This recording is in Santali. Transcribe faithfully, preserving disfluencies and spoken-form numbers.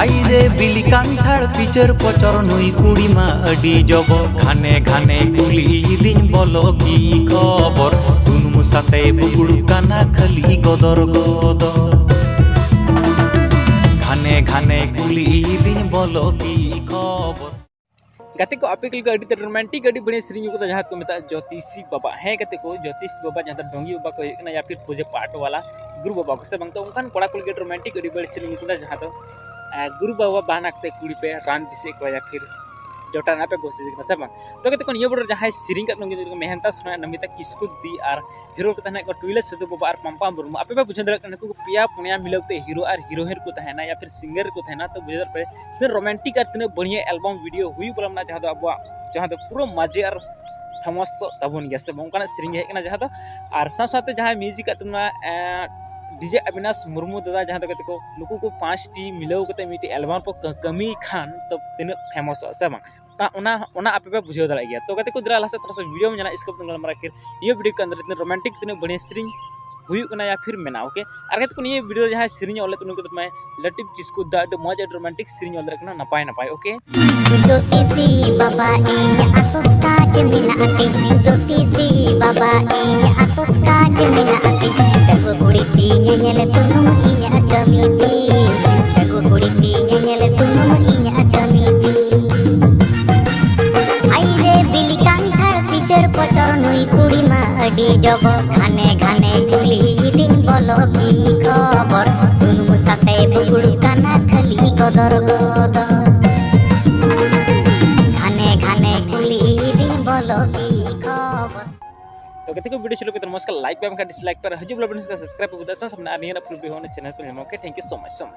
ᱟᱭᱨᱮ ᱵᱤᱞᱤ ᱠᱟᱱᱴᱷᱟᱲ ᱯᱤᱪᱟᱹᱨ ᱯᱚᱪᱚᱨ ᱱᱩᱭ ᱠᱩᱲᱤ ᱢᱟ ᱟᱹᱰᱤ ᱡᱚᱵᱚ᱾ ᱜᱷᱟᱱᱮ ᱜᱷᱟᱱᱮ ᱠᱩᱞᱤᱭᱤᱫᱤᱧ ᱵᱚᱞᱚ ᱠᱤ ᱠᱷᱚᱵᱚᱨ᱾ ᱫᱩᱱᱩᱢ ᱥᱟᱛᱮ ᱵᱩᱠᱩᱲ ᱠᱟᱱᱟ ᱠᱷᱟᱹᱞᱤ ᱜᱚᱫᱚᱨ ᱜᱚᱫᱚᱨ᱾ ᱜᱷᱟᱱᱮ ᱜᱷᱟᱱᱮ ᱠᱩᱞᱤᱭᱤᱫᱤᱧ ᱵᱚᱞᱚ ᱠᱤ ᱠᱷᱚᱵᱚᱨ᱾ ᱜᱟᱛᱮ ᱠᱚ, ᱟᱯᱮ ᱠᱚ ᱟᱹᱰᱤ ᱛᱮᱫ ᱨᱳᱢᱟᱱᱴᱤᱠ ᱟᱹᱰᱤ ᱵᱟᱹᱲᱤᱡ ᱥᱮᱨᱮᱧ ᱠᱟᱫᱟ, ᱡᱟᱦᱟᱸ ᱫᱚᱠᱚ ᱢᱮᱛᱟᱜᱼᱟ ᱡᱳᱛᱤᱥᱤ ᱵᱟᱵᱟ᱾ ᱦᱮᱸ ᱜᱟᱛᱮ ᱠᱚ, ᱡᱳᱛᱤᱥᱤ ᱵᱟᱵᱟ ᱡᱟᱦᱟᱸ ᱫᱚ ᱰᱷᱚᱸᱜᱤ ᱵᱟᱵᱟ ᱠᱚ ᱦᱩᱭᱩᱜ ᱠᱟᱱᱟ, ᱭᱟ ᱯᱷᱤᱨ ᱯᱩᱡᱟᱹ ᱯᱟᱴ ᱣᱟᱞᱟ ᱜᱩᱨᱩ ᱵᱟᱵᱟ ᱠᱚ ᱥᱮ ᱵᱟᱝ? ᱛᱚ ᱚᱱᱠᱟᱱ ᱠᱚᱲᱟ ᱠᱩᱲᱤ ᱜᱮ ᱨᱳᱢᱟᱱᱴᱤᱠ ᱟᱹᱰᱤ ᱵᱟᱹᱲᱤᱡ ᱥᱮᱨᱮᱧ ᱠᱟᱫᱟ, ᱡᱟᱦᱟᱸ ᱫᱚ ᱟᱨ ᱜᱩᱨᱩ ᱵᱟᱵᱟ ᱵᱟᱦᱱᱟ ᱠᱟᱛᱮ ᱠᱩᱲᱤ ᱯᱮ ᱨᱟᱱ ᱵᱤᱥᱮ ᱠᱚᱣᱟ ᱭᱟ ᱯᱷᱤᱨ ᱡᱚᱴᱟ ᱨᱮᱱᱟᱜ ᱯᱮ ᱠᱳᱥᱤᱥ ᱠᱟᱱᱟ ᱥᱮ ᱵᱟᱝ? ᱛᱚ ᱜᱟᱛᱮ ᱠᱚ, ᱱᱤᱭᱟᱹ ᱵᱚᱰᱚᱨ ᱡᱟᱦᱟᱸᱭ ᱥᱮᱨᱮᱧ ᱠᱟᱫ ᱱᱩᱭ ᱫᱚ ᱢᱮᱦᱮᱱᱛᱟ ᱥᱚᱨᱮᱱ, ᱱᱚᱢᱤᱛᱟ ᱠᱤᱥᱠᱩ ᱫᱤ ᱟᱨ ᱦᱤᱨᱳ ᱠᱟᱛᱮ ᱦᱮᱱᱟᱜ ᱠᱚᱣᱟ ᱴᱩᱭᱞᱟᱹ ᱥᱟᱹᱫᱷᱩ ᱵᱟᱵᱟ ᱟᱨ ᱯᱟᱢᱯᱟ ᱢᱩᱨᱢᱩ᱾ ᱟᱯᱮ ᱯᱮ ᱵᱩᱡᱷᱟᱹᱣ ᱫᱟᱲᱮᱭᱟᱜ ᱠᱟᱱᱟ, ᱱᱩᱠᱩ ᱠᱚ ᱯᱮᱭᱟ ᱯᱩᱱᱭᱟ ᱢᱤᱞᱟᱹᱣ ᱠᱟᱛᱮ ᱦᱤᱨᱳ ᱟᱨ ᱦᱤᱨᱳᱭᱤᱱ ᱨᱮᱠᱚ ᱛᱟᱦᱮᱱᱟ ᱭᱟ ᱯᱷᱤᱨ ᱥᱤᱝᱜᱟᱨ ᱨᱮᱠᱚ ᱛᱟᱦᱮᱱᱟ᱾ ᱛᱚ ᱵᱩᱡᱷᱟᱹᱣ ᱫᱟᱲᱮᱭᱟᱜ ᱯᱮ ᱛᱤᱱᱟᱹᱜ ᱨᱳᱢᱟᱱᱴᱤᱠ ᱟᱨ ᱛᱤᱱᱟᱹᱜ ᱵᱟᱹᱲᱤᱭᱟᱹ ᱮᱞᱵᱟᱢ ᱵᱷᱤᱰᱤᱭᱳ ᱦᱩᱭᱩᱜ ᱵᱚᱞᱚ ᱢᱮᱱᱟᱜᱼᱟ, ᱡᱟᱦᱟᱸ ᱫᱚ ᱟᱵᱚᱣᱟᱜ ᱡᱟᱦᱟᱸ ᱫᱚ ᱯᱩᱨᱟᱹ ᱢᱟᱡᱮ ᱟᱨ ᱯᱷᱮᱢᱟᱥᱚᱜ ᱛᱟᱵᱚᱱ ᱜᱮᱭᱟ ᱥᱮ ᱵᱟᱝ, ᱚᱱᱠᱟᱱᱟᱜ ᱥᱮᱨᱮᱧ ᱜᱮ ᱦᱮᱡ ᱠᱟᱱᱟ᱾ ᱡᱟᱦᱟᱸ ᱫᱚ ᱟᱨ ᱥᱟᱶ ᱥᱟᱶᱛᱮ ᱡᱟᱦᱟᱸᱭ ᱢᱤᱭᱩᱡᱤᱠ ᱟᱜ ᱛᱟᱵᱚᱱᱟ ᱰᱤᱡᱮ ᱚᱵᱤᱱᱟᱥ ᱢᱩᱨᱢᱩ ᱫᱟᱫᱟ, ᱡᱟᱦᱟᱸ ᱫᱚ ᱜᱟᱛᱮ ᱠᱚ ᱱᱩᱠᱩ ᱠᱚ ᱯᱟᱸᱪᱴᱤ ᱢᱤᱞᱟᱹᱣ ᱠᱟᱛᱮ ᱢᱤᱫᱴᱮᱡ ᱮᱞᱵᱟᱢ ᱠᱚ ᱠᱟᱹ- ᱠᱟᱹᱢᱤ ᱠᱷᱟᱱ ᱛᱚ ᱛᱤᱱᱟᱹᱜ ᱯᱷᱮᱢᱟᱥᱚᱜᱼᱟ ᱥᱮ ᱵᱟᱝ, ᱚᱱᱟ ᱚᱱᱟ ᱚᱱᱟ ᱟᱯᱮ ᱯᱮ ᱵᱩᱡᱷᱟᱹᱣ ᱫᱟᱲᱮᱭᱟᱜ ᱜᱮᱭᱟ᱾ ᱛᱚ ᱜᱟᱛᱮ ᱠᱚ, ᱫᱮᱞᱟ ᱞᱟᱦᱟ ᱥᱮᱫ ᱛᱷᱚᱲᱟ ᱥᱟ ᱵᱷᱤᱰᱤᱭᱳ ᱢᱮᱱᱟᱜᱼᱟ, ᱤᱥᱠᱟᱯ ᱛᱮ ᱜᱟᱞᱢᱟᱨᱟᱣ ᱠᱷᱤᱨ ᱱᱤᱭᱟᱹ ᱵᱷᱤᱰᱤᱭᱳ ᱠᱚ ᱟᱱᱫᱟᱨ ᱛᱤᱱᱟᱹᱜ ᱨᱳᱢᱟᱱᱴᱤᱠ ᱛᱤᱱᱟᱹᱜ ᱵᱟᱹᱲᱤᱭᱟᱹ ᱥᱮᱨᱮᱧ ᱦᱩᱭᱩᱜ ᱠᱟᱱᱟ ᱭᱟ ᱯᱷᱤᱨ ᱢᱮᱱᱟᱜᱼᱟ, ᱳᱠᱮ? ᱟᱨ ᱜᱟᱛᱮ ᱠᱚ, ᱱᱤᱭᱟᱹ ᱵᱷᱤᱰᱤᱭᱳ ᱨᱮ ᱡᱟᱦᱟᱸᱭ ᱥᱮᱨᱮᱧ ᱚᱞ ᱞᱮᱫ ᱩᱱᱤ ᱠᱚᱫᱚ ᱢᱟᱭ ᱞᱟᱹᱴᱤᱯ ᱠᱤᱥᱠᱩ ᱫᱟ, ᱟᱹᱰᱤ ᱢᱚᱡᱽ, ᱟᱹᱰᱤ ᱨᱳᱢᱟᱱᱴᱤᱠ ᱥᱮᱨᱮᱧ ᱚᱞ ᱫᱟᱲᱮᱭᱟᱜ ᱠᱟᱱᱟ, ᱱᱟᱯᱟᱭ ᱱᱟᱯᱟᱭ, ᱳᱠᱮ? ᱡᱳᱛᱤᱥᱤ ᱵᱟᱵᱟ ᱤᱧ ᱟᱛᱚᱥ ᱠᱟᱪ ᱢᱮᱱᱟᱜ ᱛᱤᱧ, ᱡᱳᱛᱤᱥᱤ ᱵᱟᱵᱟ ᱤᱧ ᱟᱛᱚᱥ ᱠᱟᱪ ᱢᱮᱱᱟᱜ ᱛᱤᱧ, ᱰᱟᱹᱜᱩᱣᱟᱹ ᱠᱩᱲᱤ ᱛᱤᱧ ᱧᱮᱞ ᱛᱩᱱᱩᱢ ᱤᱧᱟᱹᱜ ᱠᱟᱹᱢᱤ ᱛᱤᱧ, ᱰᱟᱹᱜᱩᱣᱟᱹ ᱠᱩᱲᱤ ᱛᱤᱧ ᱧᱮᱞ ᱛᱩᱱᱩᱢ ᱤᱧᱟᱹᱜ ᱠᱟᱹᱢᱤ ᱛᱤᱧ᱾ ᱟᱭᱨᱮ ᱵᱤᱞᱤ ᱠᱟᱱᱴᱷᱟᱲ ᱯᱤᱪᱟᱹᱨ ᱯᱚᱪᱚᱨ ᱱᱩᱭ ᱠᱩᱲᱤ ᱢᱟ ᱟᱹᱰᱤ ᱡᱚᱵᱚ, ᱜᱷᱟᱱᱮ ᱜᱷᱟᱱᱮ ᱠᱩᱞᱤᱭᱤᱫᱤᱧ ᱵᱚᱞᱚ ᱠᱤ ᱠᱷᱚᱵᱚᱨ, ᱫᱩᱱᱩᱢ ᱥᱟᱛᱮ ᱵᱩᱜᱩᱲ ᱠᱟᱱᱟ ᱠᱷᱟᱹᱞᱤ ᱜᱚᱫᱚᱨ ᱜᱚᱫᱚᱨ᱾ ᱜᱷᱟᱱᱮ ᱜᱷᱟᱱᱮ ᱠᱩᱞᱤᱭᱤᱫᱤᱧ ᱵᱚᱞᱚ ᱠᱤ ᱠᱷᱚᱵᱚᱨ᱾ ᱛᱚ ᱜᱟᱛᱮ ᱠᱚ, ᱵᱷᱤᱰᱤᱭᱳ ᱪᱟᱹᱞᱩ ᱠᱟᱛᱮ ᱢᱚᱡᱽ ᱠᱟ ᱞᱟᱭᱤᱠ ᱯᱮ ᱮᱢ ᱠᱷᱟᱱ ᱰᱤᱥᱞᱟᱭᱤᱠ ᱯᱮ ᱟᱨ ᱦᱤᱡᱩᱜ ᱵᱞᱚᱜ ᱵᱷᱤᱰᱤᱭᱳ ᱥᱟᱵᱥᱠᱨᱟᱭᱤᱵ ᱯᱮ ᱵᱩᱫᱟ ᱥᱟᱢᱱᱟ ᱟᱨ ᱱᱤᱭᱟᱹ ᱯᱷᱩᱞ ᱵᱷᱤᱰᱤᱭᱳ ᱦᱚᱸ ᱪᱮᱱᱮᱞ ᱯᱮ ᱧᱟᱢᱟ, okay? Thank you so much, so much.